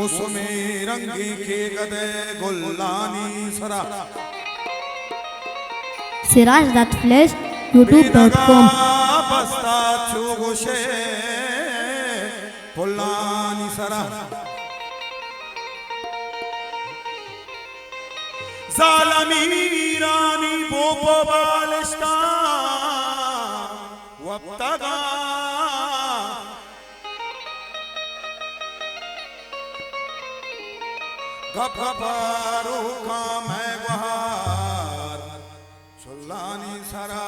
موسمی رنگیں کیگدے گلانی سرا۔ سراج دات فلیش، یوٹیوب ڈاٹ کام۔ بینگا بستا چو گوشے پلانی سرا۔ ظالمی ویرانی بوپ و بالشتاں وپتگاں۔ گپ گپ ءَ روکاں مئے گوہار چلانی سرا۔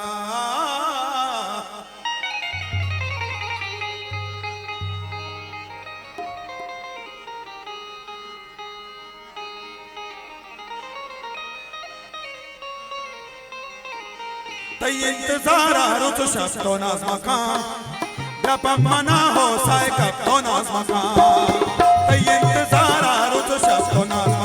تئی انتظار ءَ روچ و شپ تو ناز مکن، بیا پہ منا ہو سائے کپ تو ناز مکن۔ تئی انتظار ءَ روچ و شپ تو ناز